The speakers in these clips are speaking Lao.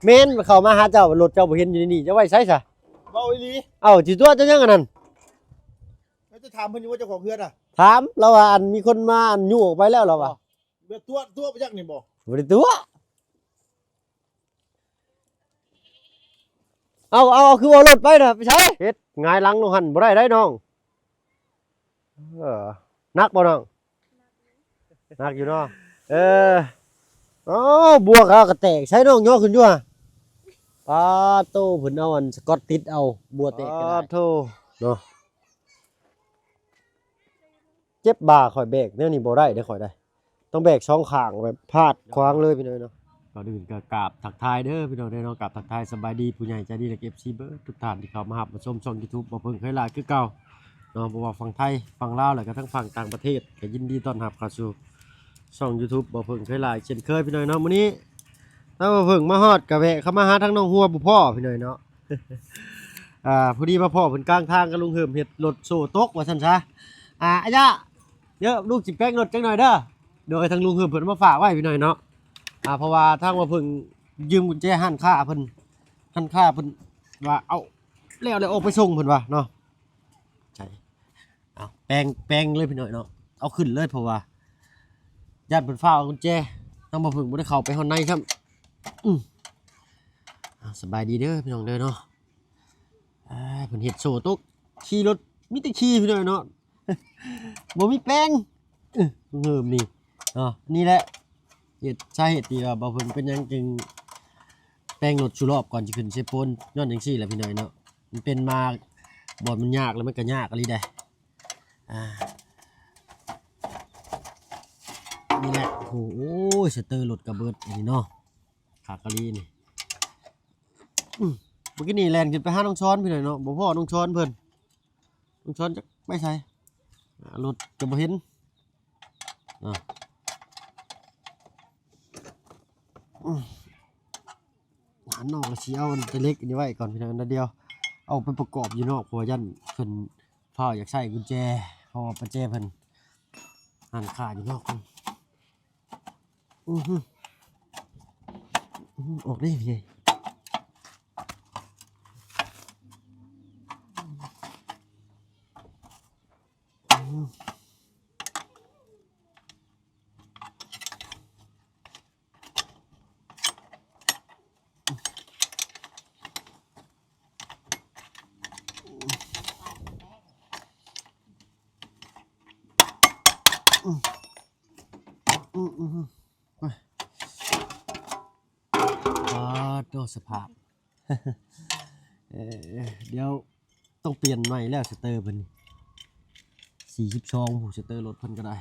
ແມ່ນ ເຂົ້າມາຫາເຈົ້າ ລົດເຈົ້າບໍ່ເຫັນຢູ່ໃນນີ້ ເຈົ້າໄວ້ໃສຊະ? ເວົ້າອີ່ຫຼີ. ເອົ້າ ຊິຕົວະເຈົ້າຫຍັງອັນນັ້ນ? ແລ້ວຈະຖາມເພິ່ນຢູ່ວ່າເຈົ້າຂອງເຮືອນນະ? ຖາມ ລາວວ່າ ອັນ ມີຄົນມາ ອັນ ຍູ້ອອກໄປແລ້ວ ລາວວ່າ. ແບບຕົວະ ຕົວະໄປຈັກນີ້ບໍ່? ບໍ່ໄດ້ຕົວະ. ເອົາ ເອົາ ເອົາ ຄືເອົາລົດໄປນະ ໄປໃສ? ເຮັດຫງາຍຫຼັງລົງຫັ້ນບໍ່ໄດ້ໄດ໋ນ້ອງ. ເອີ ໜັກບໍ່ນ້ອງ? ໜັກຢູ່ເນາະ. ເອີ ເອົ້າ ບົວເຂົາກະແຕກ ໃສນ້ອງຍໍຂຶ້ນຢູ່ຫະ? ປາໂຕ ເພິ່ນເອົາອັນສະກອດຕິດເອົາ ບົວແຕກກະໄດ້. ປາໂທ ເນາະ. ເຈັບບ່າຂ້ອຍ ແບກແນວນີ້ບໍ່ໄດ້ເດ້ຂ້ອຍໄດ໋ ຕ້ອງແບກສອງຂ້າງ ແບບພາດຂວາງເລີຍພີ່ນ້ອງເນາະ. ກ່ອນອື່ນກໍກາບທັກທາຍເດີພີ່ນ້ອງເດີເນາະ ກາບທັກທາຍສະບາຍດີຜູ້ໃຫຍ່ໃຈດີ ແລະ ເອັຟຊີເບິດທຸກທ່ານທີ່ເຂົ້າມາຮັບມາຊົມຊ່ອງຢູທູບບໍ່ເພິ່ງເຄີຍຫຼ້າຍຄືເກົ່າເນາະ. ບໍ່ວ່າຝັ່ງໄທ ຝັ່ງລາວ ແລະກະທັງຝັ່ງຕ່າງປະເທດ ກໍຍິນດີຕ້ອນຮັບເຂົ້າສູ່ຊ່ອງຢູທູບບໍ່ເພິ່ງເຄີຍຫຼ້າຍເຊັ່ນເຄີຍພີ່ນ້ອງເນາະ. ມື້ນີ້ທາງບໍ່ເພິ່ງມາຮອດ ກະແວະເຂົ້າມາຫາທາງນ້ອງຫົວບໍ່ພໍພີ່ນ້ອງເນາະ. ອ່າ ພໍດີມາພໍ້ເພິ່ນກາງທາງ ກຳລັງເລີ່ມເຮັດລົດໂສ້ຕົກວ່າຊັ້ນຊະ. ອ່າ ອາຍະ ເດີ ລູກຊິແປງລົດຈັກໜ້ອຍເດີ. ໂດຍ ທາງລຸງເຮີມເພິ່ນມາຝາກໄວ້ພີ່ນ້ອງເນາະ. ອ່າ ເພາະວ່າທາງວ່າເພິ່ນຢືມກຸນແຈຮ້ານຄ້າເພິ່ນ ຮ້ານຄ້າເພິ່ນວ່າເອົາແລ້ວ ແລ້ວອອກໄປສົ່ງເພິ່ນວ່າເນາະ. ໃຊ່ ເອົາແປງ ແປງເລີຍພີ່ນ້ອງເນາະ ເອົາຂຶ້ນເລີຍ ເພາະວ່າຢ້ານເພິ່ນຟ້າວເອົາກຸນແຈ ທາງບໍ່ເພິ່ງບໍ່ໄດ້ເຂົ້າໄປຮອດໃນຊ້ຳ. ອື ອ່າ ສະບາຍດີເດີພີ່ນ້ອງເດີເນາະ. ອ່າ ເພິ່ນເຮັດໂສ້ຕົກ ຂີ່ລົດມີແຕ່ຂີ່ພີ່ນ້ອງເນາະ ບໍ່ມີແປງ. ເອີ ເລີ່ມນີ້ເນາະ ນີ້ແຫຼະເຫດ ສາເຫດທີ່ວ່າບໍ່ເພິ່ງເປັນຫຍັງຈຶ່ງແປງລົດສູ່ລອບກ່ອນຊິຂຶ້ນເຊໂປນ ຍ້ອນຈັ່ງຊີ້ແຫຼະພີ່ນ້ອງເນາະ. ມັນເປັນມາບ່ອນມັນຍາກແລ້ວ ມັນກໍຍາກອີ່ຫຼີເດ້. ອ່າ ນີ້ແຫຼະ ໂອ້ໂຫ ສະເຕີລົດກະເບີດອັນນີ້ເນາະ ຂາກະລີນີ້. ອື ເມື່ອກີ້ນີ້ແລ່ນຂຶ້ນໄປຫານ້ອງຊອນພີ່ນ້ອງເນາະ ບໍ່ພໍ້ນ້ອງຊອນເພິ່ນ ນ້ອງຊອນຈັກໄປໃສ ອ່າ ລົດກະບໍ່ເຫັນ. ອ່າ ອື ຫັນອອກແລ້ວຊິເອົາອັນແຕ່ເຫຼັກອັນນີ້ໄວ້ກ່ອນພີ່ນ້ອງ ອັນດຽວເອົາໄປປະກອບຢູ່ນອກ ເພາະວ່າຢ້ານເພິ່ນຟ້າວຢາກໃຊ້ກຸນແຈ ເພາະວ່າປະແຈເພິ່ນຫັ້ນຄາຢູ່ນອກ. ອືຫື ອືຫື ອອກໄດ້ພີ່ໃຫຍ່. ອືມ ອືມ ອືມ ອືມ ປາດໂທ້ ສະພາບ ເອີ ດຽວຕ້ອງປ່ຽນໃໝ່ແລ້ວ ສະເຕີເພິ່ນນີ້ ສີ່ສິບສອງ ຜູ້ ສະເຕີລົດເພິ່ນກໍໄດ້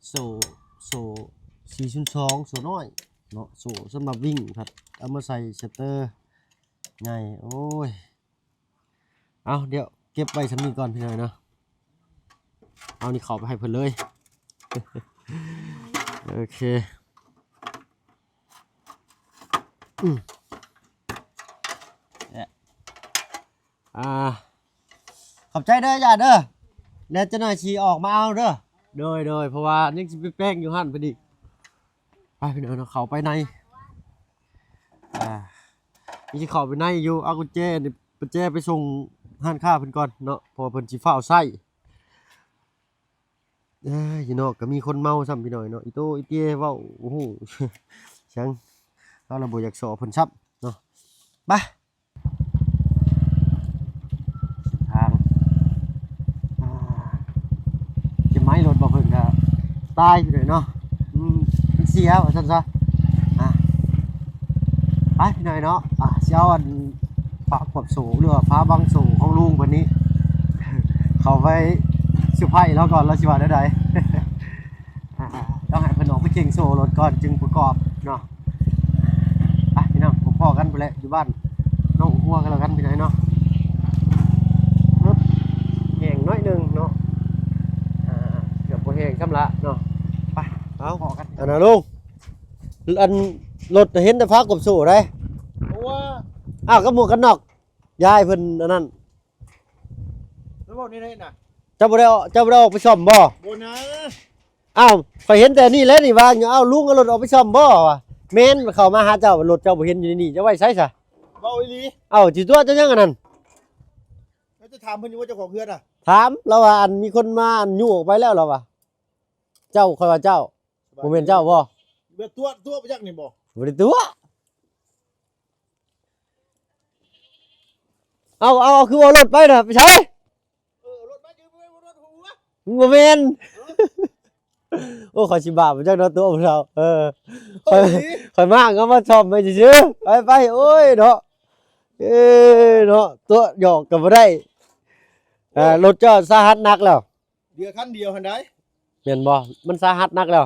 ໂສ້ ໂສ້ ສີ່ສູນສອງ ໂສ້ນ້ອຍເນາະ ໂສ້ສຳລັບວິ່ງພັດເອົາມາໃສ່ສະເຕີໃຫຍ່ ໂອ້ຍ. ເອົາ ດຽວເກັບໄວ້ສ່ຳນີ້ກ່ອນພີ່ນ້ອງເນາະ ເອົານີ້ເຂົ້າໄປໃຫ້ເພິ່ນເລີຍ ໂອເຄ ອືມ ອ່າ ຂອບໃຈເດີ ຢ່າເດີ ແລ້ວຈັກໜ່ອຍຊິອອກມາເອົາເດີ ໂດຍ ໂດຍ ເພາະວ່າຍັງຊິໄປແປງຢູ່ຫັ້ນເພິ່ນອີກ ໄປພີ່ນ້ອງເນາະ ເຂົ້າໄປໃນ ອ່າ ນີ້ຊິເຂົ້າໄປໃນຢູ່ ເອົາກຸນແຈນີ້ ປະແຈໄປສົ່ງຮ້ານຄ້າເພິ່ນກ່ອນເນາະ ເພາະວ່າເພິ່ນຊິຟ້າວໃຊ້ ເອີ ຢູ່ນອກກໍມີຄົນເມົາຊ້ຳພີ່ນ້ອງເນາະ ອີໂຕອີເຕຍເວົ້າ ໂອ້ໂຫ ຫຍັງ ເຮົາລະບໍ່ຢາກສໍ້ເພິ່ນຊ້ຳເນາະ ໄປ ທາງ ອ່າ ຊິໄໝລົດບໍ່ເພິ່ນກໍຕາຍຢູ່ເລີຍເນາະ ອືມ ມັນເສຍວ່າຊັ້ນຊະ ອ່າ ໄປພີ່ນ້ອງເນາະ ອ່າ ຊິເອົາອັນ ຝາຄວບໂສ້ ຫຼືວ່າຝາບັງໂສ້ຂອງລຸງເພິ່ນນີ້ ເຂົ້າໄປເຊີໄພລາວກ່ອນ ລາວຊິວ່າແນວໃດ ອ່າ ຕ້ອງໃຫ້ເພິ່ນອອກໄປເຄັ່ງໂສ້ລົດກ່ອນຈຶ່ງປະກອບເນາະ. ໄປພີ່ນ້ອງ ພໍ້ກັນພຸ້ນແຫຼະ ຢູ່ບ້ານນ້ອງຫົວກັນແລ້ວກັນພີ່ນ້ອງເນາະ ຮຶບ ແຫ້ງໜ້ອຍໜຶ່ງເນາະ ອ່າ ເກືອບບໍ່ແຫ້ງຊ້ຳລະເນາະ ໄປ ເອົາ ພໍ້ກັນ ອັນນະລຸງ ອັນລົດເຫັນແຕ່ຝາກົບໂສ້ໄດ໋ ໂອ້ ອ້າວ ກັບໝວກກັນນັອກ ຢາຍເພິ່ນອັນນັ້ນ ແລ້ວເວົ້າແນວໃດນະ ເຈົ້າບໍ່ໄດ້ ເຈົ້າບໍ່ໄດ້ອອກໄປສ້ອມບໍ່? ບໍ່ນະ ອ້າວ ຂ້ອຍເຫັນແຕ່ນີ້ແຫຼະນີ້ວ່າ ເອົາ ລຸງເອົາລົດອອກໄປສ້ອມບໍ່ວ່າ ແມ່ນ ເຂົ້າມາຫາເຈົ້າ ລົດເຈົ້າບໍ່ເຫັນຢູ່ໃນນີ້ ຈະໄວ້ໃສຊະ? ເວົ້າອີ່ຫຼີ. ເອົ້າ ຊິຕົວະເຈົ້າຫຍັງອັນນັ້ນ? ແລ້ວຈະຖາມເພິ່ນຢູ່ວ່າເຈົ້າຂອງເຮືອນນະ? ຖາມລາວວ່າ ອັນ ມີຄົນມາ ອັນ ຍູ້ອອກໄປແລ້ວລາວວ່າ. ເຈົ້າ ຂ້ອຍວ່າເຈົ້າ ບໍ່ແມ່ນເຈົ້າບໍ່? ແບບຕົວະ ຕົວະໄປຈັກນີ້ບໍ່? ບໍ່ໄດ້ຕົວະ. ເອົາ ເອົາ ເອົາ ຄືເອົາລົດໄປນະ ໄປໃສ? ເອີ ເອົາລົດມາ ຈື່ໄປ ເອົາລົດຫົວ ມັນບໍ່ແມ່ນ. ໂອ້ ຂ້ອຍຊິບາບໄປຈັກເນາະ ຕົວະຜູ້ເຖົ້າ. ເອີ ຂ້ອຍ ຂ້ອຍມາເອົາມາສ້ອມໄວ້ຊື່ໆ. ໄປ ໄປ ໂອ້ຍເນາະ ເອີເນາະ ຕົວະຫຍອກກໍບໍ່ໄດ້. ເອີ ລົດເຈົ້າສາຫັດໜັກແລ້ວ. ເຫຼືອຄັນດຽວຫັ້ນໃດ໋. ແມ່ນບໍ່? ມັນສາຫັດໜັກແລ້ວ.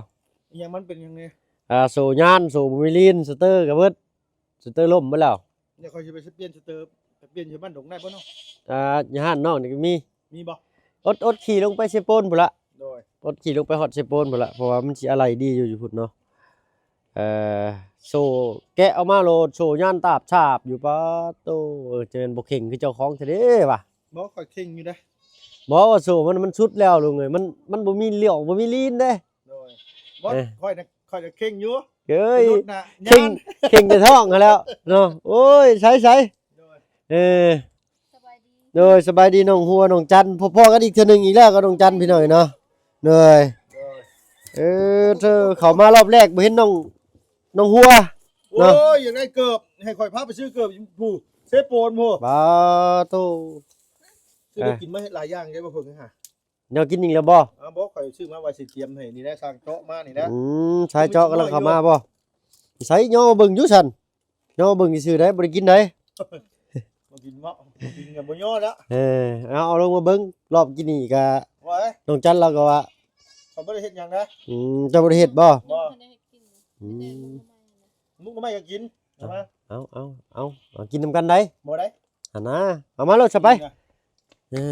ອີຫຍັງ ມັນເປັນຫຍັງແດ່? ອ່າ ໂສ້ຍານ ໂສ້ບໍ່ມີລີນ ສະເຕີກໍເບິດ ສະເຕີລົ້ມເບິດແລ້ວ. ດຽວຂ້ອຍຊິໄປປ່ຽນສະເຕີ ໄປປ່ຽນຢູ່ບ້ານດົງໄດ້ບໍ່ເນາະ? ອ່າ ຢູ່ຮ້ານນ້ອງນີ້ກໍມີ. ມີບໍ່? ອົດ ອົດຂີ່ລົງໄປເຊໂປນພຸ້ນລະ. ໂດຍ ອົດຂີ່ລົງໄປຮອດເຊໂປນພຸ້ນລະ ເພາະວ່າມັນຊິອາໄຫຼດີຢູ່ ຢູ່ພຸ້ນເນາະ. ເອີ ໂສ້ແກະອອກມາໂລດ ໂສ້ຍານຕາບຊາບຢູ່. ປາດໂຕ ເອີ ຈະແມ່ນບໍ່ເຄັ່ງຄືເຈົ້າຂອງແທ້ເດ້ວະ. ບໍ່ ຂ້ອຍເຄັ່ງຢູ່ເດ້. ບໍ່ ວ່າໂສ້ມັນ ມັນສຸດແລ້ວລຸງເອີຍ ມັນ ມັນບໍ່ມີຫຼຽວ ບໍ່ມີລີນເດ້. ໂດຍ ບໍ່ ເອີ ຂ້ອຍນະ ຂ້ອຍນະເຄັ່ງຢູ່. ເອີຍ ເຄັ່ງແຕ່ທ້ອງຫັ້ນແລ້ວເນາະ. ໂອ້ຍ ໃສໆ ໂດຍ ເອີ ສະບາຍດີ ໂດຍ ສະບາຍດີນ້ອງຫົວ ນ້ອງຈັນ ພໍ້ກັນອີກເທື່ອໜຶ່ງອີກແລ້ວກັບນ້ອງຈັນ ພີ່ນ້ອງເອີຍເນາະ. ໂດຍ ໂດຍ ເອີ ເທີ ເຂົ້າມາລອບແລກບໍ່ເຫັນນ້ອງ ນ້ອງຫົວ ໂອ້ຍ ເນາະ ຢາກໄດ້ເກີບ ໃຫ້ຂ້ອຍພາໄປຊື້ເກີບຢູ່ພູເຊໂປນພຸ້ນ. ບາໂຕ ຊື້ໄດ້ກິນມາເຮັດຫຼາຍຢ່າງເດ້ ບໍ່ເພິ່ງຫາ ແນວກິນອີກແລ້ວບໍ່? ອ້າວ ບໍ່ ຂ້ອຍຊື້ມາໄວ້ຊິຕຽມໃຫ້ນີ້ແຫຼະ ຊ່າງເຈາະມານີ້ແຫຼະ. ອືມ ສາຍເຈາະກຳລັງເຂົ້າມາບໍ່? ໃສ ຍໍເບິ່ງຢູ່ຊັ້ນ ຍໍເບິ່ງຊື່ໆໄດ໋ ບໍ່ໄດ້ກິນໄດ໋. ບໍ່ກິນເນາະ ບໍ່ກິນກໍບໍ່ຍໍແລ້ວ. ເອີ ເອົາ ເອົາລົງມາເບິ່ງ ລອບກີ້ນີ້ກະ ໂອ້ຍ ນ້ອງຈັນລາວກໍວ່າ ຂ້ອຍບໍ່ໄດ້ເຮັດຫຍັງນະ. ອືມ ເຈົ້າບໍ່ໄດ້ເຮັດບໍ່? ບໍ່ ອືມ ໝົກໜໍ່ໄມ້ກໍກິນ ເອົາມາ ເອົາ ເອົາ ເອົາ ເອົາ ກິນນຳກັນໄດ໋. ບໍ່ໄດ້ ຫັ້ນນະ ເອົາມາໂລດຊະໄປ. ເອີ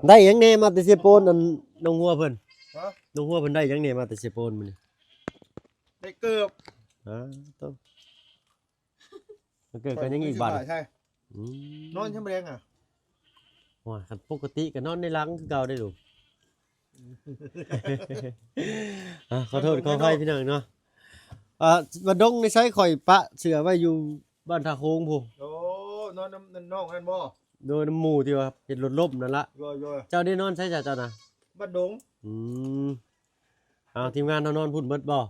ໄດ້ຫຍັງແດ່ມາແຕ່ເຊໂປນ ອັນນ້ອງຫົວເພິ່ນ? ຮະ? ນ້ອງຫົວເພິ່ນໄດ້ຫຍັງແດ່ມາແຕ່ເຊໂປນມື້ນີ້? ໄດ້ເກີບ. ອາ ໂຕ ເກີບກັນຫຍັງອີກບາດນີ້? ອືມ ນອນຍາມແລງອະ? ໂອ້ຍ ຄັນປົກກະຕິກໍນອນໃນຫຼັງຄືເກົ່າເດ້ລູກ. ອ່າ ຂໍໂທດຂໍອະໄພພີ່ນ້ອງເນາະ. ອ່າ ວັດດົງນີ້ໃຊ້ຂ້ອຍປະເສື້ອໄວ້ຢູ່ບ້ານທ່າໂຄງພຸ້ນ. ໂອ້ ນອນນຳນ້ອງນັ້ນບໍ່? ໂດຍ ນຳໝູ່ທີ່ວ່າເຮັດລົດລົ້ມນັ້ນລະ. ໂດຍໆ. ເຈົ້າໄດ້ນອນໃສຊະເຈົ້ານະ? ບ້ານດົງ. ອືມ ເອົາ ທີມງານເຮົານອນພຸ້ນເບິດບໍ່?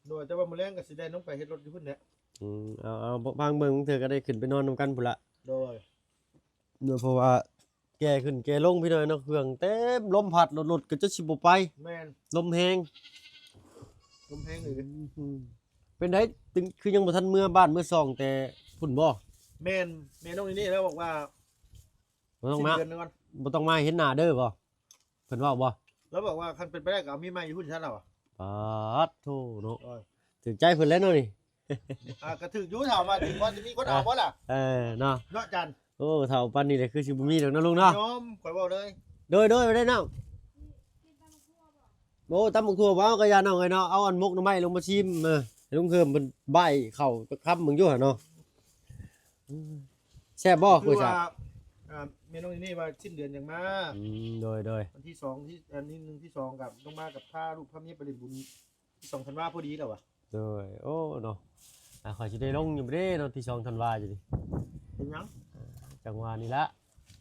ໂດຍ ແຕ່ວ່າມື້ແລງກໍຊິແລ່ນລົງໄປເຮັດລົດຢູ່ພຸ້ນແຫຼະ. ອືມ ເອົາ ເອົາ ຟັງເບິ່ງ ບາງເທື່ອກໍໄດ້ຂຶ້ນໄປນອນນຳກັນພຸ້ນລະ. ໂດຍ ໂດຍ ເພາະວ່າແກ່ຂຶ້ນແກ່ລົງພີ່ນ້ອງເນາະ ເຄື່ອງເຕັມ ລົມພັດ ລົດ ລົດກໍຈະຊິບໍ່ໄປ. ແມ່ນ ລົມແຮງ ລົມແຮງອີ່ຫຼີ. ອືມ ເປັນໃດ ຄືຍັງບໍ່ທັນເມືອບ້ານເມືອຊ່ອງແຕ່ພຸ້ນບໍ່? ແມ່ນ ແມ່ນ້ອງນີ້ແລ້ວບອກວ່າ ບໍ່ຕ້ອງມາ ສິ້ນເດືອນກ່ອນ ບໍ່ຕ້ອງມາເຫັນໜ້າເດີບໍ່? ເພິ່ນເວົ້າບໍ່? ລາວບອກວ່າຄັນເປັນໄປໄດ້ກໍເອົາເມຍໃໝ່ຢູ່ພຸ້ນຊະລາວອະ. ປາດໂທເນາະ ເອີ ຖືກໃຈເພິ່ນແລ້ວເນາະນີ້. ອ່າ ກໍຖືກຢູ່ ຖາມວ່າຖືກບໍ່ ຈະມີຄົນເອົາບໍ່ລະ? ເອີເນາະ ເນາະຈັນ. ໂອ້ ເຖົ້າປານນີ້ແຫຼະຄືຊິບໍ່ມີດອກເນາະລຸງເນາະ. ຍອມ ຂ້ອຍເວົ້າເລີຍ. ໂດຍໆ ໄປໄດ້ນ້ອງ. ໂອ້ ຕຳບັກຖົ່ວບໍ່? ເອົາ ກໍຢ່ານ້ອງເອີຍເນາະ ເອົາອັນໝົກໜໍ່ໄມ້ລົງມາຊີມ ເອີ ໃຫ້ລຸງເຮີມເພິ່ນບາຍເຂົ້າຈັກຄຳເບິ່ງຢູ່ຫັ້ນເນາະ. ແຊບບໍ່? ຄືວ່າ ເພິ່ນວ່າ ອ່າ ແມ່ນ້ອງນີ້ວ່າສິ້ນເດືອນຈັ່ງມາ. ອືມ ໂດຍໆ ວັນທີສອງ ທີ່ ອັນນີ້ ໜຶ່ງ ທີສອງ ກັບ ຕ້ອງມາກັບພາລູກພາເມຍໄປຫຼິ້ນບຸນ ທີສອງທັນວາພໍດີແລ້ວວະ. ໂດຍ ໂອ້ເນາະ ອ່າ ຂ້ອຍຊິໄດ້ລົງຢູ່ບໍ່ເດ້ເນາະ ທີສອງທັນວາຢູ່ນີ້. ເປັນຫຍັງ? ອ່າ ຈັງຫວະນີ້ລະ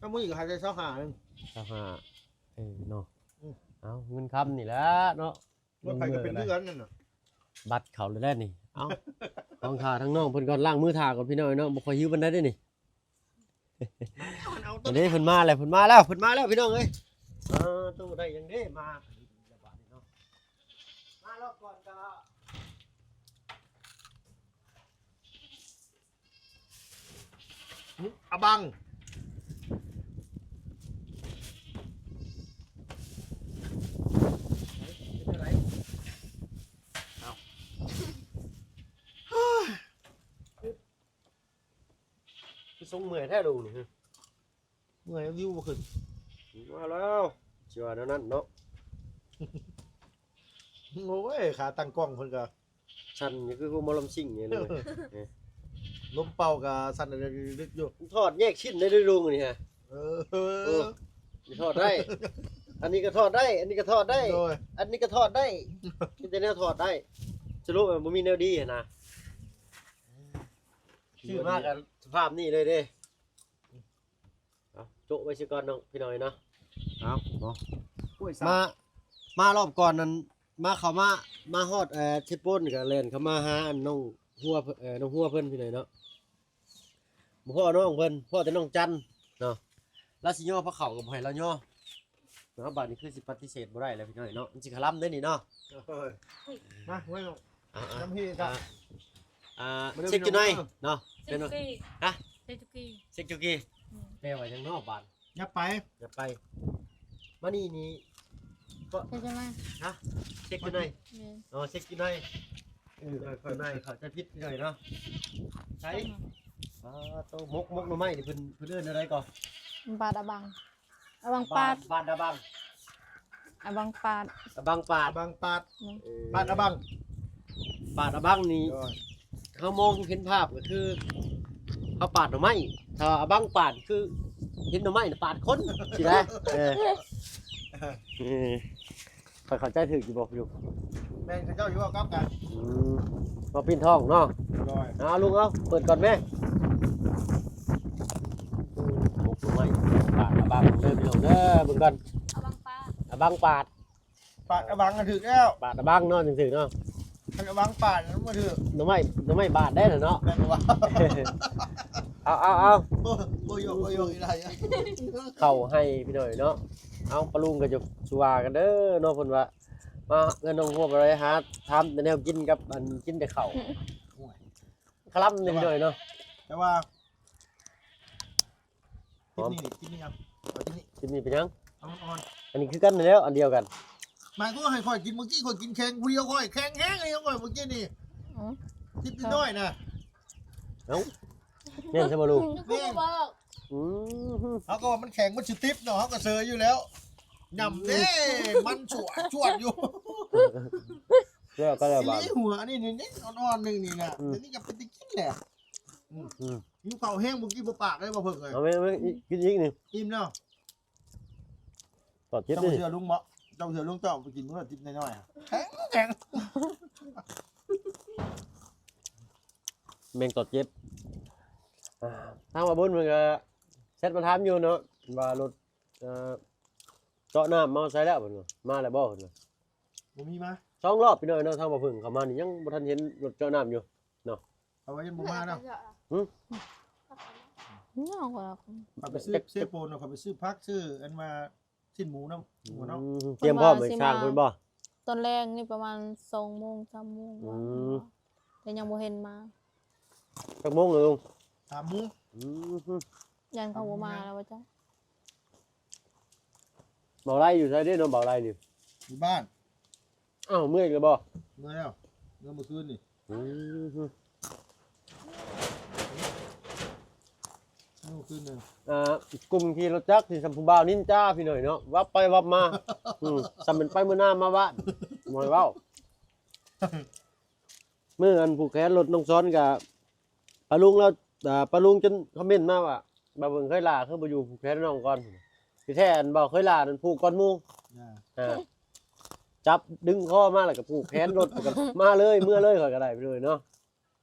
ກໍມື້ນີ້ກໍໃຫ້ໄດ້ຊາວຫ້າໜຶ່ງ ຊາວຫ້າ ເອີເນາະ. ອືມ ເອົາ ເງິນຄຳນີ້ລະເນາະ. ລົດໃຜກໍເປັນຄືກັນນັ້ນນະ. ບັດເຂົ້າແລ້ວນີ້. ເອົ້າ ຕ້ອງຖ້າທາງນ້ອງເພິ່ນກ່ອນ ລ້າງມືຖ້າກ່ອນພີ່ນ້ອງເນາະ ບໍ່ຄ່ອຍຫິວປານໃດເດ້ນີ້. ອັນນີ້ເພິ່ນມາແລ້ວ ເພິ່ນມາແລ້ວ ເພິ່ນມາແລ້ວພີ່ນ້ອງເອີຍ. ເອີ ຕູ້ໄດ້ຫຍັງເດ້ມາ ມາລອບກ່ອນກໍ ອະບັງ ເປັນຈັ່ງໃດ? ເອົ້າ ຄືຊົງເມື່ອຍແທ້ລູກນີ້? ເມື່ອຍວິວບໍ່ຂຶ້ນ. ວ່າແລ້ວ ຊິວ່າແນວນັ້ນເນາະ. ໂອ້ຍ ຂາຕັ້ງກ້ອງເພິ່ນກໍສັ່ນ ຄືຫົວໝໍລຳຊິງນີ້ເລີຍ. ລົມເປົ່າກໍສັ່ນເລິກໆຢູ່. ຖອດແຍກຊິ້ນໄດ້ເດີລຸງນີ້ຮະ. ເອີ ເອີ ຖອດໄດ້. ອັນນີ້ກໍຖອດໄດ້ ອັນນີ້ກໍຖອດໄດ້ ໂດຍ ອັນນີ້ກໍຖອດໄດ້ ມີແຕ່ແນວຖອດໄດ້ ສະຫຼຸບວ່າບໍ່ມີແນວດີຫັ້ນນະ ຊື້ມາກໍສະພາບນີ້ເລີຍເດ້. ເອົາໂຈະໄວ້ຊະກ່ອນເນາະ ພີ່ນ້ອງເອີຍເນາະ. ເອົາເນາະ ໂອ້ຍ ມາ ມາລອບກ່ອນນັ້ນ ມາ ເຂົ້າມາ ມາຮອດ ເອີ ເຊໂປນກໍແລ່ນເຂົ້າມາຫາອັນນ້ອງຫົວ ເອີ ນ້ອງຫົວເພິ່ນ ພີ່ນ້ອງເນາະ. ບໍ່ພໍ້ນ້ອງເພິ່ນ ພໍ້ແຕ່ນ້ອງຈັນເນາະ. ລາວຊິຍໍພາເຂົ້າກໍບໍ່ໃຫ້ລາວຍໍເນາະ. ບາດນີ້ຄືຊິປະຕິເສດບໍ່ໄດ້ແລ້ວ ພີ່ນ້ອງເນາະ ມັນຊິຄະລຳເດ້ນີ້ເນາະ. ເອີຍ ມາ ມາ ອ່າ ນຳພີ່ ອ່າ ກັບ ອ່າ ມາເດີ ເຊັກຢູ່ໃນ ພີ່ນ້ອງເນາະ. ເຊັກຢູ່ໃນ ຮະ ເຊັກຢູ່ກີ ເຊັກຢູ່ກີ ອືມ ແປວ່າຫຍັງເນາະບາດ? ຢ່າໄປ ຢ່າໄປ ມານີ້ນີ້ ກໍ ເຊັກຢູ່ໃນ ຮະ ເຊັກຢູ່ໃນ ແມ່ນ ອໍ ເຊັກຢູ່ໃນ ເອີ ເຂົ້າໃນ ເຂົ້າໃຈຜິດໜ້ອຍເນາະ. ໃສ ອ່າ ໂຕ ໝົກ ໝົກໜໍ່ໄມ້ນີ້ເພິ່ນ ເພິ່ນເອີ້ນແນວໃດກໍ? ບາດອະບັງ ອະບັງປາດ ບາດ ບາດອະບັງ ອະບັງປາດ ອະບັງປາດ ອະບັງປາດ ແມ່ນ ເອີ ປາດອະບັງ ປາດອະບັງນີ້ ໂດຍ ເຮົາມອງເຫັນພາບກໍຄືເຮົາປາດໜໍ່ໄມ້ ຖ້າວ່າອະບັງປາດຄືເຫັນໜໍ່ໄມ້ນະປາດຄົນ ຊີ້ນະ. ເອີ ເອີ ຂ້ອຍເຂົ້າໃຈຖືກຢູ່ບໍ່? ຢູ່ ແມ່ນ ເຂົາເຈົ້າຢູ່ເວົ້າກັບກັນ ອືມ ມາປິ່ນທ້ອງເນາະ. ໂດຍ ເອົາລຸງເອົາ ເປີດກ່ອນແມ່. ໂອ້ ໝົກໜໍ່ໄມ້ ປາດອະບັງເດີພີ່ນ້ອງເດີ ເບິ່ງກ່ອນ ອະບັງປາດ ອະບັງປາດ ປາດອະບັງກໍຖືກແລ້ວ ປາດອະບັງເນາະ ຈັ່ງຖືກເນາະ. ຄັນອະບັງປາດມັນບໍ່ຖືກ ໜໍ່ໄມ້ ໜໍ່ໄມ້ບາດໄດ້ນະເນາະ ແມ່ນບໍ່ວະ? ເອົາ ເອົາ ເອົາ ໂອ້ຍ ໂອ້ຍ ອີ່ຫຼາ ເຂົ້າໃຫ້ພີ່ນ້ອງເນາະ. ເອົາ ປາລຸງກໍຈະສູ່ວ່າກັນເດີເນາະ ເພິ່ນວ່າມາເຮືອນນ້ອງຫົວບໍ່ໄດ້ຫາ ຖາມແຕ່ແນວກິນກັບອັນກິນແຕ່ເຂົ້າ ໂອ້ຍ ຄະລຳໜ້ອຍເນາະ ແຕ່ວ່າ ກິນນີ້ ກິນນີ້ ເອົາ ກິນນີ້ ກິນນີ້ເປັນຫຍັງ? ເອົາອ່ອນໆ ອັນນີ້ຄືກັນແລ້ວ ອັນດຽວກັນ. ໝາຍຄວາມວ່າໃຫ້ຂ້ອຍກິນ ມື້ກີ້ຂ້ອຍກິນແຂງຜູ້ດຽວ ຂ້ອຍແຂງແຮງເລີຍ ຂ້ອຍມື້ກີ້ນີ້ ອືມ ຕິບນ້ອຍນະ. ເອົ້າ ແມ່ນຊະບໍ່ລູກ? ແມ່ນ ອືມ ເຮົາກໍວ່າມັນແຂງ ມັນຊິຕິບເນາະ ເຮົາກໍເຊີຍຢູ່ແລ້ວ ຫຍຳເດ້ ມັນສວດໆຢູ່ ແລ້ວກໍແລ້ວ ຊິລີຫົວນີ້ ນີ້ ອ່ອນໆ ໜຶ່ງນີ້ນະ ອືມ ດຽວນີ້ກໍເປັນຕາກິນແຫຼະ. ອືມ ອືມ ຫິວເຂົ້າແຮງ ບໍ່ກິນບໍ່ປາກເລີຍບໍ່ເພິ່ງເອີຍ. ເອົາແມ່ ແມ່ ກິນອີກນີ້ ອີ່ມແລ້ວ. ຕອດເຈັບເດ້ ເຈົ້າເຊື່ອລຸງບໍ່? ເຈົ້າເຊື່ອລຸງ ເຈົ້າໄປກິນມື້ລະຕິບນ້ອຍໆ ແຂງ ແຂງ ແມງຕອດເຈັບ. ອ່າ ທາງວ່າບຸນເພິ່ນກໍແຊັດມາຖາມຢູ່ເນາະ ວ່າລົດ ເອີ ເຈາະນ້ຳມາໃສແລ້ວ ເພິ່ນວ່າ ມາແລ້ວບໍ່ ເພິ່ນວ່າ. ບໍ່ມີມາ ສອງລອບພີ່ນ້ອງເນາະ ທາງບໍ່ເພິ່ງເຂົ້າມານີ້ ຍັງບໍ່ທັນເຫັນລົດເຈາະນ້ຳຢູ່ເນາະ. ເຂົາວ່າຍັງບໍ່ມາເນາະ. ຫຶ ຍັງວ່າ ເຂົາໄປຊື້ເຊໂປນເນາະ ເຂົາໄປຊື້ຜັກ ຊື້ອັນວ່າຊີ້ນໝູນຳ ອືມ ໝູເນາະ. ຕຽມພ້ອມໃຫ້ຊ່າງເພິ່ນບໍ່? ຕອນແລງນີ້ປະມານສອງໂມງ ສາມໂມງ ອືມ ແຕ່ຍັງບໍ່ເຫັນມາ. ຈັກໂມງແລ້ວລຸງ? ສາມໂມງ. ອືມ ຢ້ານເຂົາບໍ່ມາແລ້ວວ່າຈັ່ງ. ບ່າວໄລຢູ່ໃສເດ້ເນາະ ບ່າວໄລນີ້? ຢູ່ບ້ານ. ອ້າວ ເມືອອີກແລ້ວບໍ່? ເມືອແລ້ວ ເມືອມື້ຄືນນີ້. ອືມ ເມື່ອຄືນນີ້ ອ່າ ກຸ່ມຂີ່ລົດຈັກທີ່ສຳຜູ້ບ່າວນິນຈາພີ່ນ້ອງເນາະ ວັບໄປວັບມາ. ອືມ ສ່ຳເປັນໄປເມືອໜ້າມາບ້ານ ບໍ່ໃຫ້ເວົ້າ. ມື້ອັນຜູກແຂນລົດນ້ອງຊອນກະ ປາລຸງລາວ ອ່າ ປາລຸງຈົນຄອມເມັນມາວ່າ ບ່າວເບິ່ງເຄີຍຫຼ້າຄືບໍ່ຢູ່ຜູກແຂນນ້ອງກ່ອນ. ທີ່ແທ້ອັນບ່າວເຄີຍຫຼ້ານັ້ນຜູກກ່ອນໝູ່. ອ່າ ອ່າ ຈັບດຶງຄໍມາແລ້ວກໍຜູກແຂນລົດ ແລ້ວກໍມາເລີຍ ເມືອເລີຍ ຂ້ອຍກໍໄດ້ໄປເລີຍເນາະ.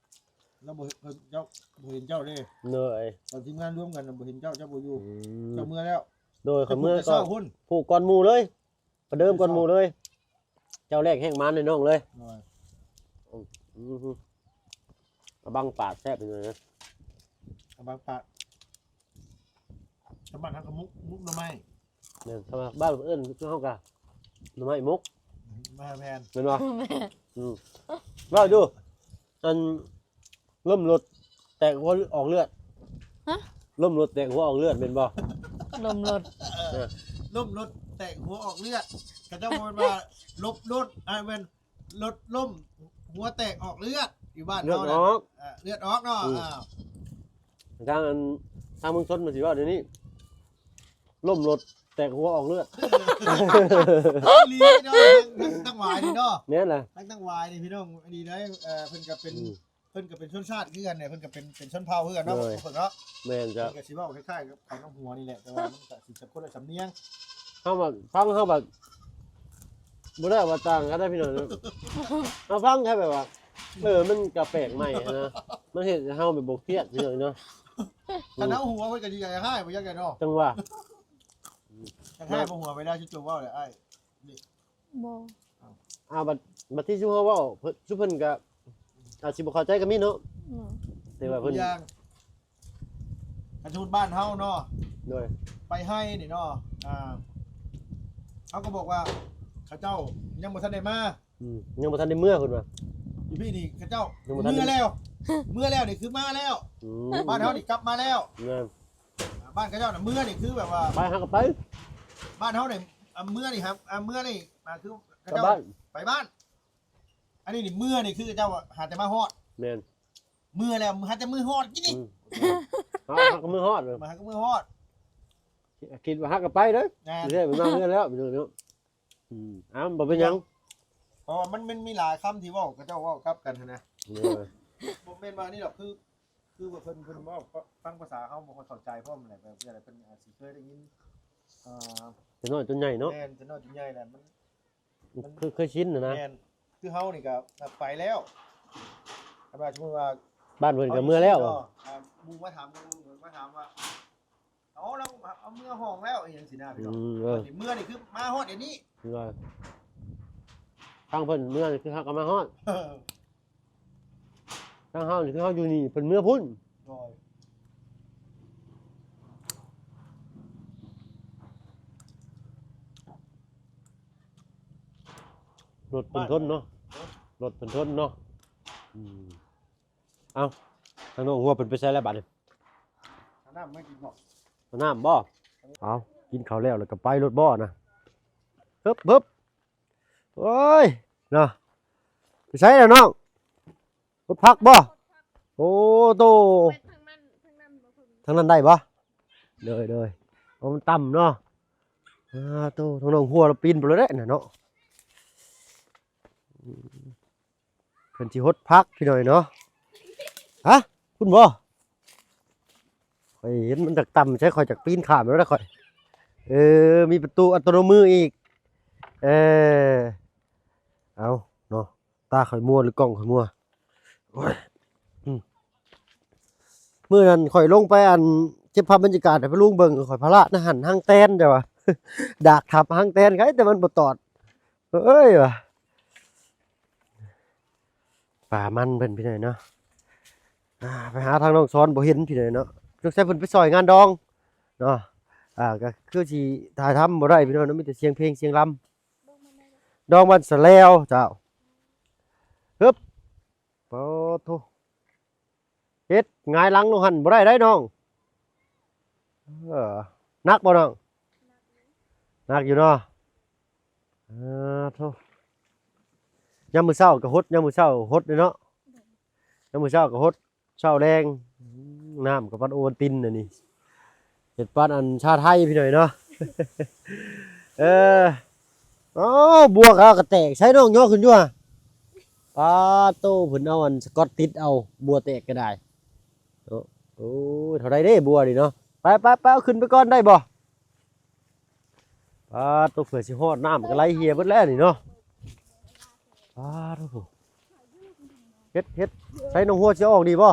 ລາວບໍ່ເຫັນ ເຈົ້າ ບໍ່ເຫັນເຈົ້າເດ້. ໂດຍ ຕອນທີມງານລວມກັນນະ ບໍ່ເຫັນເຈົ້າ ເຈົ້າບໍ່ຢູ່. ອືມ ເຈົ້າເມືອແລ້ວ. ໂດຍ ຂ້ອຍເມືອກ່ອນ ຜູ້ກ່ອນໝູ່ເລີຍ ປະເດີມກ່ອນໝູ່ເລີຍ. ເຈົ້າແລກແຮງມານໃຫ້ນ້ອງເລີຍ. ໂດຍ ອືມ ອະບັງປາດແຊບເລີຍນະ ອະບັງປາດ. ຊາວບ້ານເຮົາກໍໝົກ ໝົກໜໍ່ໄມ້. ແມ່ນ ຊາວບ້ານເອີ້ນ ຄືເຮົາກະໜໍ່ໄມ້ໝົກ. ແມ່ນ ແມ່ນ ແມ່ນບໍ່? ແມ່ນ ອືມ ເວົ້າດູ ອັນ ລົ້ມລົດແຕກຫົວອອກເລືອດ. ຮະ? ລົ້ມລົດແຕກຫົວອອກເລືອດແມ່ນບໍ່? ລົ້ມລົດ ເອີ ລົ້ມລົດແຕກຫົວອອກເລືອດ ເຂົາເຈົ້າບໍ່ແມ່ນວ່າລົບລົດ ອ່າ ແມ່ນລົດລົ້ມຫົວແຕກອອກເລືອດ ຢູ່ບ້ານເຮົານະ. ເລືອດອອກ ເອີ ເລືອດອອກເນາະ. ອືມ ອ່າ ທາງອັນ ທາງເມືອງຊົນມັນຊິເວົ້າແນວນີ້ ລົ້ມລົດແຕກຫົວອອກເລືອດ. ອີ່ຫຼີເນາະ ທັງ ທັງຫວາຍນີ້ເນາະ. ແມ່ນລະ ທັງ ທັງຫວາຍນີ້ພີ່ນ້ອງ ອີ່ຫຼີເດ້. ເອີ ເພິ່ນກໍເປັນ ອືມ ເພິ່ນກໍເປັນຊົນຊາດຄືກັນເດ້ ເພິ່ນກໍເປັນ ເປັນຊົນເຜົ່າຄືກັນເນາະ. ໂດຍ ເພິ່ນເນາະ ແມ່ນ ເຈົ້າ ເພິ່ນກໍຊິເວົ້າຄ້າຍໆກັບເຂົານ້ຳຫົວນີ້ແຫຼະ ແຕ່ວ່າມັນກໍຊິຄົນລະສຳນຽງ. ເຮົາບັດຟັງ ເຮົາບັດບໍ່ໄດ້ວ່າຕ່າງກັນເດ້ພີ່ນ້ອງເນາະ. ເຮົາຟັງແຄ່ແບບວ່າ ເອີ ມັນກະແປກໃໝ່ຫັ້ນນະ ມັນເຮັດໃຫ້ເຮົາແບບບໍ່ຄຽດພີ່ນ້ອງເນາະ. ຄັນເຮົາຫົວເພິ່ນກໍຊິຢາກໃຫ້ບໍ່ຢາກໄດ້ເນາະ ຈັ່ງວ່າ ຢາກໃຫ້ບໍ່ຫົວໄປໄດ້ ຊຸມເຈົ້າເວົ້າແຫຼະອ້າຍ. ບໍ່ ອ້າວ ບັດ ບັດທີ່ຊຸມເຮົາເວົ້າ ເພິ່ນ ຊຸມເພິ່ນກໍອາດຊິບໍ່ເຂົ້າໃຈກໍມີເນາະ. ອືມ ແຕ່ວ່າເພິ່ນ ຢ່າງ ຄັນສົມມຸດບ້ານເຮົາເນາະ ໂດຍ ໄປໄຮ່ນີ້ເນາະ ອ່າ ເຮົາກໍບອກວ່າ ເຂົາເຈົ້າຍັງບໍ່ທັນໄດ້ມາ ອືມ ຍັງບໍ່ທັນໄດ້ເມືອເພິ່ນວ່າ ຢູ່ພີ້ນີ້ເຂົາເຈົ້າ ຍັງບໍ່ທັນໄດ້ ເມືອແລ້ວ ເມືອແລ້ວນີ້ຄືມາແລ້ວ. ອືມ ບ້ານເຮົານີ້ກັບມາແລ້ວ ແມ່ນ ອ່າ ບ້ານເຂົາເຈົ້ານະເມືອນີ້ຄືແບບວ່າ ໄປຫາກໍໄປ ບ້ານເຮົານີ້ ອ່າ ເມືອນີ້ ອ່າ ເມືອນີ້ ອ່າ ຄືເຂົາເຈົ້າ ໄປບ້ານ ໄປບ້ານ. ອັນນີ້ນີ້ເມືອນີ້ຄືເຈົ້າຫາແຕ່ມາຮອດ ແມ່ນ ເມືອແລ້ວຫາແຕ່ມື້ຮອດກິນນີ້. ອືມ ຫາ ຫາກໍມື້ຮອດເລີຍ ມາຫາກໍມື້ຮອດ ຄິດວ່າຫາກໍໄປເດີ ແມ່ນ ຊິໄດ້ມາເຮືອນແລ້ວພີ່ນ້ອງເນາະ. ອືມ ອ້າວ ບໍ່ເປັນຫຍັງ ເພາະວ່າມັນ ມັນມີຫຼາຍຄຳທີ່ເວົ້າ ເຂົາເຈົ້າເວົ້າກັບກັນຫັ້ນນະ. ໂດຍ ບໍ່ແມ່ນວ່ານີ້ດອກ ຄື ຄືວ່າເພິ່ນ ເພິ່ນເວົ້າຟັງພາສາເຮົາບໍ່ຄ່ອຍເຂົ້າໃຈພ້ອມແຫຼະ ແບບນີ້ແຫຼະ ເພິ່ນອາດຊິເຄີຍໄດ້ຍິນ ເອີ ແຕ່ນ້ອຍຈົນໃຫຍ່ເນາະ. ແມ່ນ ແຕ່ນ້ອຍຈົນໃຫຍ່ແຫຼະ ມັນ ມັນ ຄືເຄີຍຊິນຫັ້ນນະ. ແມ່ນ ຄືເຮົານີ້ກໍໄປແລ້ວ ຄັນວ່າສົມມຸດວ່າ ບ້ານເພິ່ນກໍເມືອແລ້ວ ເຮົາຢູ່ຊີ້ເນາະ ອ່າ ໝູ່ມາຖາມ ໝູ່ມາຖາມວ່າ ເອົາ ລາວເອົາເມືອຫ້ອງແລ້ວ ອີ່ຫຍັງຊີ້ນະ ອືມ ພີ່ນ້ອງ. ເອີ ເພິ່ນຊິເມືອນີ້ຄືມາຮອດດຽວນີ້ ເອີ ທາງເພິ່ນເມືອນີ້ຄືເຮົາກໍມາຮອດ ເອີ ທາງເຮົານີ້ຄືເຮົາຢູ່ນີ້ ເພິ່ນເມືອພຸ້ນ. ໂດຍ ລົດເພິ່ນທົນເນາະ ລົດເພິ່ນທົນເນາະ. ອືມ ເອົ້າ ທາງນ້ອງຫົວເພິ່ນໄປໃສແລ້ວບາດນີ້? ເອົານ້ຳມາກິນບໍ່? ເອົານ້ຳບໍ່? ເອົາ ກິນເຂົ້າແລ້ວ ແລ້ວກໍໄປໂລດບໍ່ນະ? ເຮີບ ເຮີບ ໂອ້ຍ ເນາະ ໄປໃສແລ້ວນ້ອງ? ຫົດຜັກບໍ່? ໂອ້ໂຕ ໄປທາງນັ້ນ ທາງນັ້ນບໍ່? ທາງນັ້ນໄດ້ບໍ່? ໂດຍ ໂດຍ ເພາະມັນຕ່ຳເນາະ. ອາໂຕ ທາງນ້ອງຫົວລາວປີນໄປແລ້ວເດ້ນະເນາະ. ເພິ່ນຊິຫົດຜັກພີ່ນ້ອງເນາະ. ຮະ ພຸ້ນບໍ່? ຂ້ອຍເຫັນມັນຕັກຕ່ຳໃສ ຂ້ອຍຈັກປີນຂ້າມແລ້ວນະຂ້ອຍ. ເອີ ມີປະຕູອັດຕະໂນມືອີກ. ເອີ ເອົາເນາະ ຕາຂ້ອຍມົວ ຫຼືກ້ອງຂ້ອຍມົວ? ໂອ້ຍ ອືມ ມື້ນັ້ນຂ້ອຍລົງໄປ ອັນ ເກັບພາບບັນຍາກາດໃຫ້ພໍ່ລຸງເບິ່ງ ຂ້ອຍພະລາດນະຫັ້ນ ຮັງແຕນ ເຈົ້າວ່າ ດາກທັບຮັງແຕນ ໄກແຕ່ມັນບໍ່ຕອດ. ເອີຍວ່າ ປ່າມັນເພິ່ນພີ່ນ້ອງເນາະ. ອ່າ ໄປຫາທາງນ້ອງສອນບໍ່ເຫັນພີ່ນ້ອງເນາະ ສົງໄສເພິ່ນໄປຊ່ອຍງານດອງເນາະ. ອ່າ ກໍຄືຊິຖ່າຍທຳບໍ່ໄດ້ພີ່ນ້ອງເນາະ ມີແຕ່ສຽງເພງສຽງລຳ. ດອງມັນສະແລວເຈົ້າ. ຮຶບ ປາໂທ ເຮັດຫງາຍຫຼັງລົງຫັ້ນບໍ່ໄດ້ໄດ໋ນ້ອງ. ເອີ ໜັກບໍ່ນ້ອງ? ໜັກຢູ່ເນາະ. ອາໂທ ຍາມມື້ເຊົ້າກໍຫົດ ຍາມມື້ເຊົ້າຫົດເດ້ເນາະ. ຍາມມື້ເຊົ້າກໍຫົດ ເຊົ້າແລງ ອືມ ນ້ຳກໍປານໂອວັນຕິນອັນນີ້ ເຮັດປານອັນຊາໄທພີ່ນ້ອງເນາະ. ເອີ ໂອ້ ບົວກໍ ກໍແຕກ ໃຊ້ນ້ອງຍໍຂຶ້ນຢູ່ຫະ. ປາໂຕ ເພິ່ນເອົາອັນສະກອດຕິດເອົາ ບົວແຕກກໍໄດ້. ໂອ້ ໂອ້ຍ ເທົ່າໃດເດ້ບົວນີ້ເນາະ. ໄປ ໄປ ໄປ ເອົາຂຶ້ນໄປກ່ອນໄດ້ບໍ່? ປາໂຕ ເພື່ອຊິຮອດ ນ້ຳກໍໄຫຼເຫ່ຍເບິດແລ້ວນີ້ເນາະ. ປາໂຕ ເຮັດ ເຮັດ ໃຊ້ນ້ອງຫົວຊິເອົາອອກນີ້ບໍ່?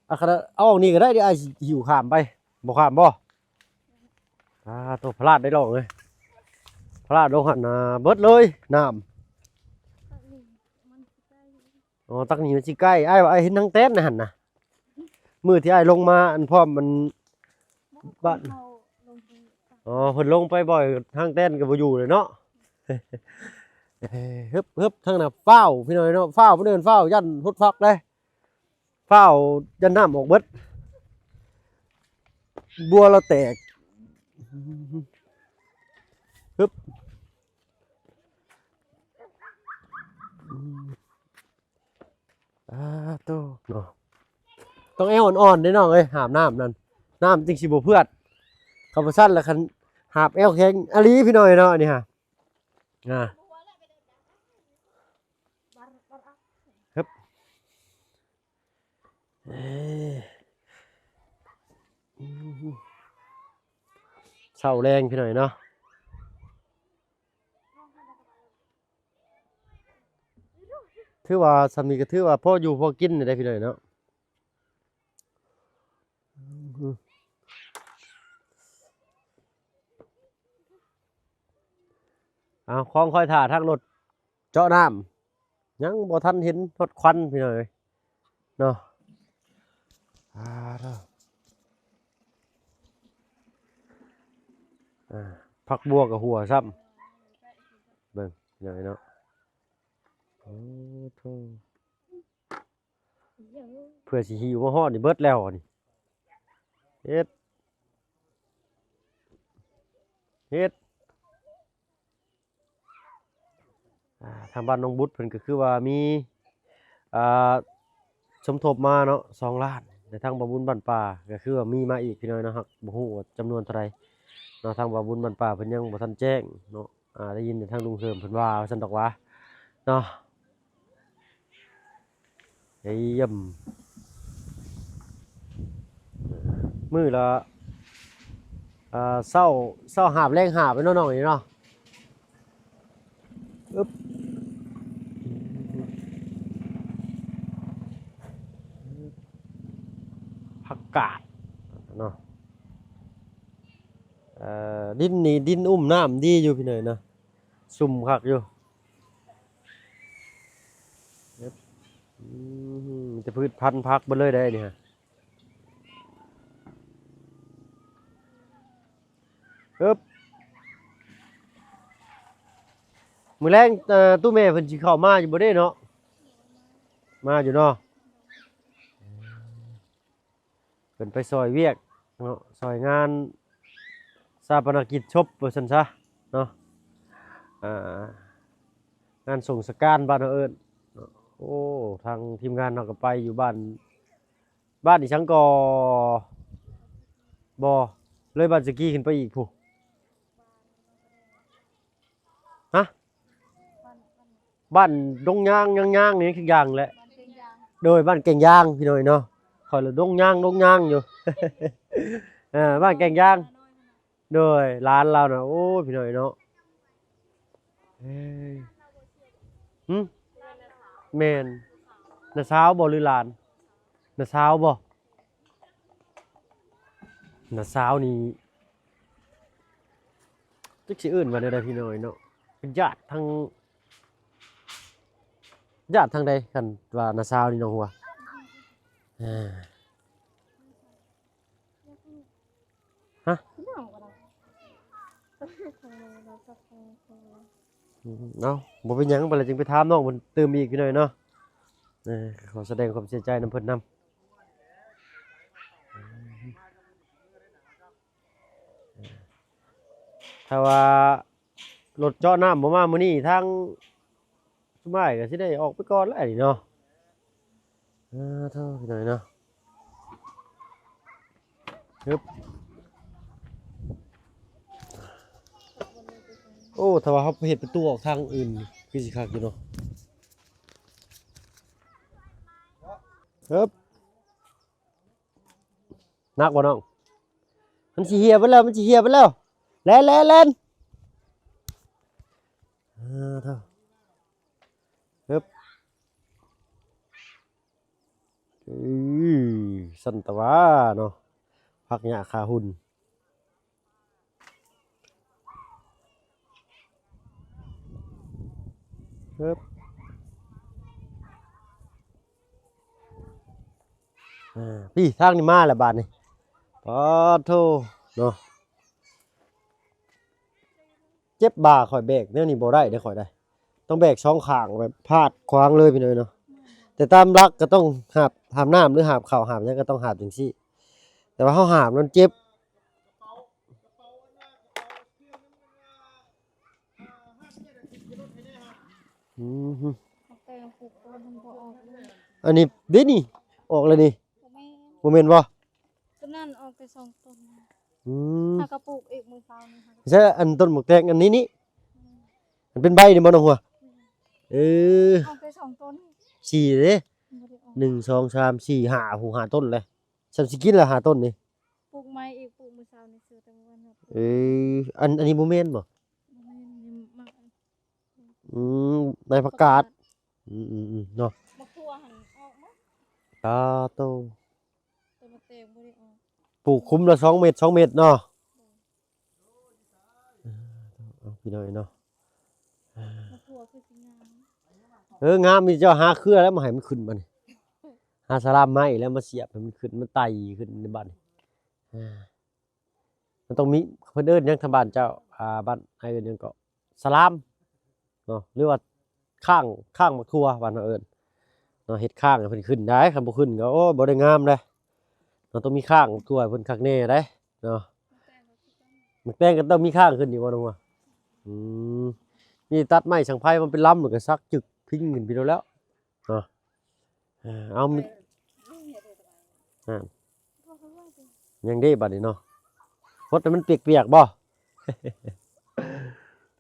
ອາ ຄັນເອົາອອກນີ້ກໍໄດ້ເດ້ ອ້າຍຊິຫິ້ວຂ້າມໄປ. ບໍ່ຂ້າມບໍ່? ປາໂຕ ພະລາດໄດ້ນ້ອງເອີຍ ພະລາດລົງຫັ້ນນະ ເບິດເລີຍນ້ຳ. ອໍ ຕັກນີ້ມັນຊິໃກ້ ອ້າຍວ່າອ້າຍເຫັນທາງແຕນນະຫັ້ນນະ ມື້ທີ່ອ້າຍລົງມາ ອັນ ພ້ອມມັນບ້ານ. ອໍ ເພິ່ນລົງໄປບໍ່ ທາງແຕນກໍບໍ່ຢູ່ເລີຍເນາະ. ເຮີບ ເຮີບ ທາງນັ້ນຟ້າວ ພີ່ນ້ອງເນາະ ຟ້າວ ເພິ່ນເອີ້ນຟ້າວ ຢ້ານຫົດຝັກເດ້ ຟ້າວ ຢ້ານນ້ຳອອກເບິດ ບົວລາວແຕກ. ຮຶບ ອືມ ອາໂຕ ເນາະ ຕ້ອງແອວອ່ອນໆເດ້ນ້ອງເອີຍ ຫາບນ້ຳນັ້ນ ນ້ຳຈຶ່ງຊິບໍ່ເຜືອດ. ຄັນບໍ່ຊັ້ນລະ ຄັນຫາບແອວແຂງອີ່ຫຼີພີ່ນ້ອງເນາະ ອັນນີ້ຫາ ອາ ຮຶບ. ເອີ ເຊົ້າແລງພີ່ນ້ອງເນາະ ຖືວ່າສ່ຳນີ້ກໍຖືວ່າພໍຢູ່ພໍກິນໄດ້ພີ່ນ້ອງເນາະ. ເອົາ ຂອງຄອຍຖ້າທາງລົດເຈາະນ້ຳ ຍັງບໍ່ທັນເຫັນຮອດຄວັນພີ່ນ້ອງເອີຍເນາະ. ອ່າ ເດີ ອ່າ ຜັກບົວກໍຫົວຊ້ຳ ເບິ່ງພີ່ນ້ອງເອີຍເນາະ. ໂອ້ໂທ້ ເພື່ອຊິຫິ້ວມາຮອດນີ້ເບິດແລ້ວນີ້ ເຮັດ ເຮັດ ອ່າ ທາງບ້ານໜອງບຸດເພິ່ນກໍຄືວ່າມີ ອ່າ ສົມທົບມາເນາະ ສອງລ້ານ ແລະ ທາງບ່າວບຸນບ້ານປ່າກໍຄືວ່າມີມາອີກພີ່ນ້ອງເນາະ ຫາກບໍ່ຮູ້ວ່າຈຳນວນເທົ່າໃດເນາະ. ທາງບ່າວບຸນບ້ານປ່າເພິ່ນຍັງບໍ່ທັນແຈ້ງເນາະ ອ່າ ໄດ້ຍິນແຕ່ທາງລຸງເຮີມເພິ່ນວ່າ ວ່າຊັ້ນດອກຫວາເນາະ. ຢ້ຽມ ມື້ລະ ອ່າ ເຊົ້າ ເຊົ້າຫາບແລງຫາບເນາະ ນ້ອງນີ້ເນາະ. ອຶບ ຜັກກາດເນາະ. ເອີ ດິນນີ້ ດິນອຸ້ມນ້ຳດີຢູ່ພີ່ນ້ອງເນາະ ຊຸ່ມຄັກຢູ່. ອືມ ມີແຕ່ພືດພັນຜັກເບິດເລີຍເດ້ນີ້ຮະ. ອຶບ ມື້ແລງ ເອີ ຕູ້ແມ່ເພິ່ນຊິເຂົ້າມາຢູ່ບໍ່ເດ້ເນາະ? ມາຢູ່ເນາະ. ເພິ່ນໄປຊ່ອຍວຽກເນາະ ຊ່ອຍງານຊາປະນະກິດສົບວ່າຊັ້ນຊະເນາະ ອ່າ ງານສົ່ງສະການບ້ານເຮົາເອີ້ນເນາະ. ໂອ້ ທາງທີມງານເຮົາກໍໄປຢູ່ບ້ານ ບ້ານອີ່ຫຍັງກໍບໍ່ ເລີຍບ້ານສະກີຂຶ້ນໄປອີກພຸ້ນ ຮະ? ບ້ານດົງຍາງ ຍາງໆ ນີ້ຄືຢ່າງແຫຼະ ໂດຍ ບ້ານແກ່ງຢາງ ພີ່ນ້ອງເນາະ. ຂ້ອຍລະດົງຍາງ ດົງຍາງຢູ່ ເອີ ບ້ານແກ່ງຢາງ ໂດຍ ຫຼານລາວນະ ໂອ້ຍ ພີ່ນ້ອງເນາະ. ເອີ ຫຶ? ແມ່ນ ນ້າສາວບໍ່ ຫຼືຫຼານ? ນ້າສາວບໍ່? ນ້າສາວນີ້ ຈັກຊິເອີ້ນວ່າແນວໃດ ພີ່ນ້ອງເນາະ ເປັນຍາດທາງ ຍາດທາງໃດ ຄັນວ່ານ້າສາວນີ້ ນ້ອງຫົວ? ເອີ ຮະ? ອືມ ເອົາ ບໍ່ເປັນຫຍັງ ບັດແລ້ວຈຶ່ງໄປຖາມນ້ອງເພິ່ນຕື່ມອີກ ພີ່ນ້ອງເນາະ. ເອີ ຂໍສະແດງຄວາມເສຍໃຈນຳເພິ່ນນຳ. ຖ້າວ່າລົດເຈາະນ້ຳບໍ່ມາມື້ນີ້ ທາງຊຸມອ້າຍກໍຊິໄດ້ອອກໄປກ່ອນແລ້ວນີ້ເນາະ. ເອີ ໂທ້ ພີ່ນ້ອງເນາະ ຮຶບ ໂອ້ ຖ້າວ່າເຮົາໄປເຮັດປະຕູອອກທາງອື່ນ ຄືຊິຄັກຢູ່ເນາະ. ຮຶບ ໜັກບໍ່ນ້ອງ? ມັນຊິເຫ່ຍເບິດແລ້ວ ມັນຊິເຫ່ຍເບິດແລ້ວ ແລ່ນ ແລ່ນ ແລ່ນ. ເອີ ເອີ ຊັ້ນຕະຫວາເນາະ ຜັກຫຍ້າຄາຫຸ່ນ. ເອີບ ອ່າ ພີ້ ທາງນີ້ມາແລ້ວບາດນີ້. ປາດໂທ້ ເນາະ ເຈັບບ່າຂ້ອຍ ແບກແນວນີ້ບໍ່ໄດ້ເດ້ຂ້ອຍໄດ໋ ຕ້ອງແບກສອງຂ້າງ ແບບພາດຂວາງເລີຍ ພີ່ນ້ອງເນາະ. ແຕ່ຕາມຫຼັກກໍຕ້ອງຫາບ ຫາບນ້ຳ ຫຼືຫາບເຂົ້າ ຫາບຫຍັງກໍຕ້ອງຫາບຈັ່ງຊີ້ ແຕ່ວ່າເຮົາຫາບມັນເຈັບ. ອືມ ແຕ່ປູກຕົ້ນມັນບໍ່ອອກເລີຍ ອັນນີ້ເດ້ນີ້ ອອກແລ້ວນີ້ ບໍ່ແມ່ນ ບໍ່ແມ່ນບໍ່? ຕົ້ນນັ້ນອອກແຕ່ສອງຕົ້ນ. ອືມ ຫາກະປູກອີກມື້ເຊົ້ານີ້ ໃຊ່ ອັນຕົ້ນໝາກແຕງອັນນີ້ນີ້ ອືມ ມັນເປັນໃບນີ້ບໍ່ນ້ອງຫົວ? ອືມ ເອີ ອອກແຕ່ສອງຕົ້ນ ສີ່ເດ້ ບໍ່ໄດ້ອອກ ໜຶ່ງ ສອງ ສາມ ສີ່ ຫ້າ ຜູ້ ຫ້າຕົ້ນເລີຍ ສ່ຳຊິກິນລະ ຫ້າຕົ້ນນີ້. ປູກໃໝ່ອີກ ປູກມື້ເຊົ້ານີ້ ຊື້ແຕ່ມື້ວານ. ເອີ ອັນ ອັນນີ້ບໍ່ແມ່ນບໍ່? ບໍ່ແມ່ນ ນີ້ໝາກ ອືມ ໃບຜັກກາດ ຜັກກາດ. ອືມໆໆ ເນາະ ໝາກຖົ່ວຫັ້ນອອກມາ ຕາໂຕ ແຕ່ໝາກແຕງບໍ່ໄດ້ອອກ ປູກຄຸມລະສອງເມັດ ສອງເມັດເນາະ. ເອີ ເອົາ ພີ່ນ້ອງເນາະ ໝາກຖົ່ວຄືຊິງາມ ເອີ ງາມ ມີເຈົ້າຫາເຄືອແລ້ວມາໃຫ້ມັນຂຶ້ນ ບາດນີ້ ຫາສະລາມໄມ້ແລ້ວມາສຽບໃຫ້ມັນຂຶ້ນ ມັນໄຕ່ຂຶ້ນໃນບາດນີ້ ເອີ ມັນຕ້ອງມີ ເພິ່ນເອີ້ນຫຍັງທາງບ້ານເຈົ້າ? ອ່າ ບ້ານອ້າຍເອີ້ນຫຍັງເກາະ? ສະລາມເນາະ ຫຼືວ່າຄ້າງ ຄ້າງໝາກຖົ່ວ ບ້ານເຮົາເອີ້ນເນາະ ເຮັດຄ້າງໃຫ້ເພິ່ນຂຶ້ນໄດ໋ ຄັນບໍ່ຂຶ້ນກໍ ໂອ້ ບໍ່ໄດ້ງາມເດ້ເນາະ ຕ້ອງມີຄ້າງໝາກຖົ່ວໃຫ້ເພິ່ນຄັກແນ່ໄດ໋ເນາະ. ໝາກແຕງກໍຕ້ອງມີຄ້າງຂຶ້ນຢູ່ບໍ່ນ້ອງຫົວ? ອືມ ນີ້ຕັດໄມ້ສັງໄພມັນເປັນລຳ ແລ້ວກໍສັກຈຶກພິງຂຶ້ນພີ້ໂລດແລ້ວ. ເນາະ ເອີ ເອົາ ນັ້ນ ຍັງເດ້ບາດນີ້ເນາະ ຫົດໃຫ້ມັນປຽກໆ ບໍ່?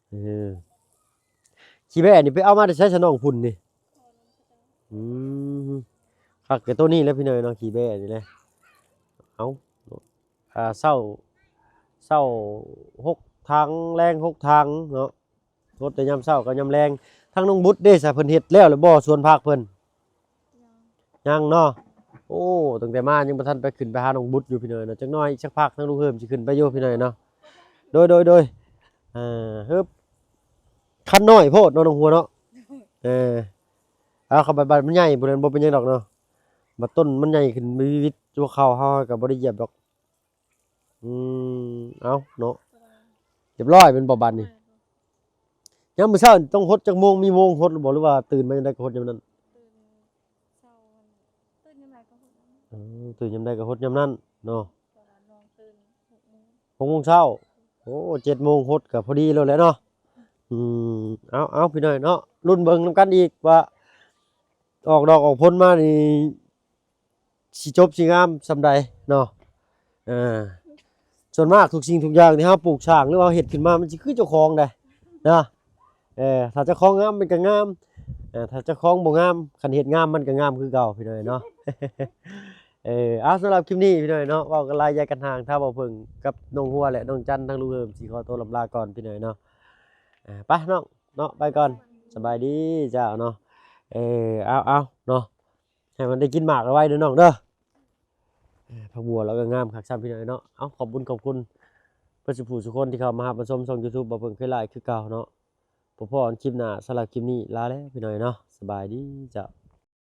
ເອີ ຂີ້ແບ້ນີ້ໄປເອົາມາແຕ່ໃສຊະ ນ້ອງພຸ້ນນີ້? ອືມ ຄັກແຕ່ໂຕນີ້ແຫຼະພີ່ນ້ອງເນາະ ຂີ້ແບ້ນີ້ແຫຼະ ເອົາ ອ່າ ເຊົ້າ ເຊົ້າຫົກຖັງ ແລງຫົກຖັງເນາະ. ຫົດແຕ່ຍາມເຊົ້າກັບຍາມແລງ. ທາງນ້ອງບຸດເດ້ຊະ ເພິ່ນເຮັດແລ້ວຫຼືບໍ່ ສວນຜັກເພິ່ນ? ຍັງ ຍັງເນາະ. ໂອ້ ຕັ້ງແຕ່ມາຍັງບໍ່ທັນໄປຂຶ້ນໄປຫານ້ອງບຸດຢູ່ພີ່ນ້ອງເນາະ. ຈັກໜ້ອຍອີກສັກພັກທາງລຸງເຮີມຊິຂຶ້ນໄປຢູ່ພີ່ນ້ອງເນາະ. ໂດຍ ໂດຍ ໂດຍ ເອີ ຮຶບ ຄັນນ້ອຍໂພດເນາະ ນ້ອງຫົວເນາະ. ເອີ ເອົາ ຄັນບາດ ບາດມັນໃຫຍ່ພຸ້ນນັ້ນບໍ່ເປັນຫຍັງດອກເນາະ. ບາດຕົ້ນມັນໃຫຍ່ຂຶ້ນ ມີວິດຫົວເຂົ່າເຮົາກໍບໍ່ໄດ້ຢຽບດອກ. ອືມ ເອົາເນາະ ຮຽບຮ້ອຍແມ່ນບໍ່ບາດນີ້? ແມ່ນ. ຍາມມື້ເຊົ້າຕ້ອງຫົດຈັກໂມງ? ມີໂມງຫົດບໍ່ ຫຼືວ່າຕື່ນມາຍາມໃດກໍຫົດຍາມນັ້ນ? ຕື່ນເຊົ້າ ຕື່ນຍາມໃດກໍຫົດຍາມນັ້ນ. ເອີ ຕື່ນຍາມໃດກໍຫົດຍາມນັ້ນເນາະ. ເພາະວ່ານ້ອງຕື່ນຫົກໂມງ ຫົກໂມງເຊົ້າ. ໂອ້ ເຈັດໂມງຫົດກໍພໍດີໂລດແຫຼະເນາະ. ອືມ ເອົາ ເອົາ ພີ່ນ້ອງເນາະ ລຸ້ນເບິ່ງນຳກັນອີກວ່າ ອອກດອກອອກຜົນມານີ້ ຊິຈົບຊິງາມສ່ຳໃດເນາະ. ເອີ ສ່ວນມາກທຸກສິ່ງທຸກຢ່າງທີ່ເຮົາປູກສ້າງ ຫຼືວ່າເຮັດຂຶ້ນມາ ມັນຊິຄືເຈົ້າຂອງໃດ໋ເນາະ. ເອີ ຖ້າເຈົ້າຂອງງາມມັນກໍງາມ ເອີ ຖ້າເຈົ້າຂອງບໍ່ງາມ ຄັນເຮັດງາມມັນກໍງາມຄືເກົ່າ ພີ່ນ້ອງເນາະ. ເອີ ເອົາ ສຳລັບຄລິບນີ້ ພີ່ນ້ອງເນາະ ເວົ້າກັນຫຼາຍຢາຍກັນຫ່າງ ຖ້າເວົ້າເພິ່ງກັບນ້ອງຫົວ ແລະ ນ້ອງຈັນ ທາງລຸງເຮີມຊິຂໍຕົວລ່ຳລາກ່ອນ ພີ່ນ້ອງເນາະ. ເອີ ໄປນ້ອງເນາະ ໄປກ່ອນ ສະບາຍດີເຈົ້າເນາະ. ເອີ ເອົາ ເອົາເນາະ ໃຫ້ມັນໄດ້ກິນໝາກໄວໆເດີນ້ອງເດີ. ເອີ ຜັກບົວລາວກໍງາມຄັກຊ້ຳ ພີ່ນ້ອງເນາະ. ເອົາ ຂອບບຸນຂອບຄຸນເບິດສູ່ຜູ້ສູ່ຄົນທີ່ເຂົ້າມາຮັບມາຊົມຊ່ອງຢູທູບ ບໍ່ເພິ່ງເຄີຍຫຼາຍຄືເກົ່າເນາະ. ພໍ້ກັນຄລິບໜ້າ ສຳລັບຄລິບນີ້ລາແລ້ວ ພີ່ນ້ອງເນາະ ສະບາຍດີເຈົ້າ.